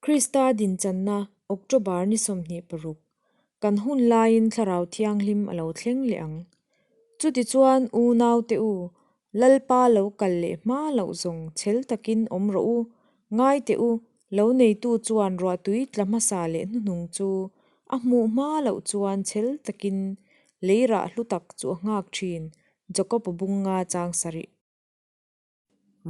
Krista dinchanna October ni 26, kan hun laiin Thlarau Thianghlim a lo thleng leh ang. Chutichuan unaute u, Lalpa lo kal leh hma loh zawng chhel takin awm rawh u, ngai teh u, lo neitu chuan ruahtui tla hmasa leh hnuhnung chu a hmuh hma loh chuan chhel takin lei rah hlu tak chu a nghak thin, Jakob-a bunga chang sarih.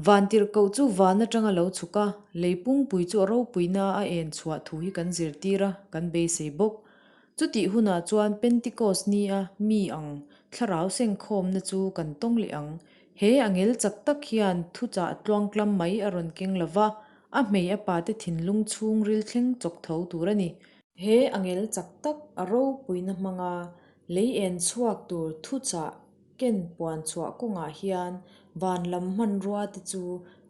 Vantirhkoh chu van atanga lo chhuk a, lei pungpui chu a ropuina a en chhuah thu hi kan zirtir a, kan beisei bawk. Chutih hunah chuan Pentikos ni a mi ang thlarau sengkhawmna chu kan tawng leh ang. He angel chak tak hian thuchah tluangtlam mai a rawn keng lo va, a hmei a pate thinlung chhungril thleng chawk tho tur a ni. He angel chak tak a ropuina hmanga lei en chhuak tur thuchah Ken puan chhuah kawngah hian van lam hmanrua te chu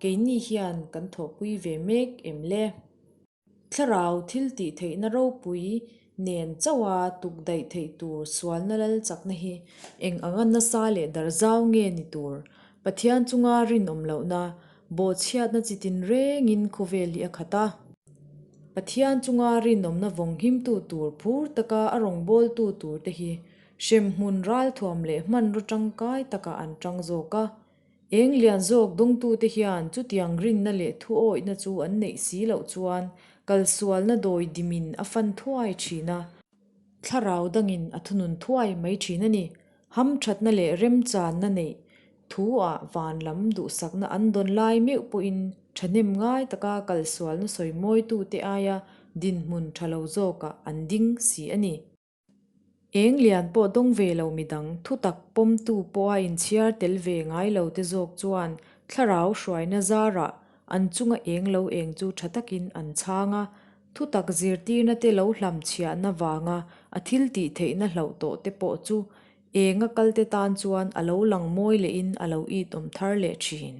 keini hian kan thawhpui ve mek em le? Thlarau thil tih theihna ropui nen chauha tuk daih theih tur sualna lal chakna hi eng anga nasa leh darzau nge ni tur? Pathian chunga rinawm lohna, bawhchhiatna chi tinrengin khawvel hi a khat a. Pathian chunga rinawmna vawng himtu tur phur taka a rawngbawltu tur te hi Hremhmun ralthuam leh hmanraw tangkai takah an tang zawk a. Eng lian zawk dawngtute hian chutiang rinna leh thuawihna chu an neih si loh chuan kalsualna dawi dimin a fan thuai thin a, thlarau dangin a thunun thuai mai thin a ni. Hamthatna leh remchanna neih thu-ah van lam duhsakna an dawn lai meuh pawhin thahnem ngai taka kalsualna sawi mawitute aia dinhmun tha lo zawkah an ding si a ni. Eng lian pawh dawng ve lo midang thutak pawmtu pawha inchhiar tel ve ngai lo te zawk chuan thlarau hruaina zarah an chunga eng lo eng chu tha takin an chhang a, thutak zirtirna te lo hlamchhiahna vanga a thil tih theihna hlauh tawh te pawh chu enga kalte tan chuan a lo lang mawi lehin a lo it awm thar leh thin.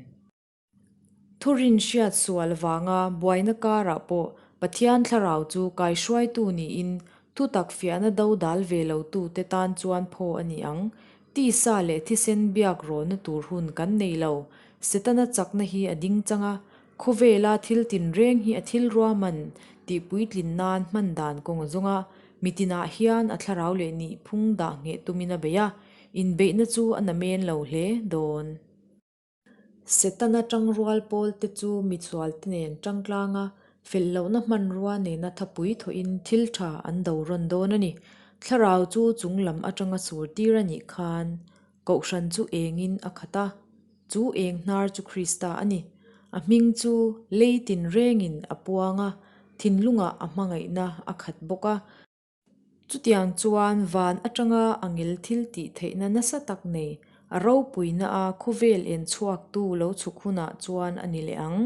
Thurin hriat sual vanga buaina karah pawh Pathian thlarau chu kaihruaitu niin thutak fiahna do dal ve lotute tan chuan phaw a ni ang. Tisa leh thisen biak rawlna tur hun kan nei lo. Setana chakna hi a ding chang a, khawvela thil tinreng hi a thil ruahman tihpuitlin nan hman dan kawng a zawng a, mitinah hian a thlarau leh nihphung dah ngheh tumin a bei a, inbeihna chu a namen lo hle dawn. Setana tangrual pawl te chu mitsual te nen tangtlang a, fel lohna hmanrua nena thapui thawhin thil tha an do rawn dawn a ni. Thlarau chu chung lam atanga sur tir a nih khan Kohhran chu engin a khat a, chu eng hnar chu Krista a ni. A hming chu lei tinrengin a puang a, thinlungah a hmangaihna a khat bawk a. Chutiang chuan van atanga angel thil tih theihna nasa tak nei, a ropuina a khawvel en chhuaktu lo chhuk hunah chuan a ni leh ang.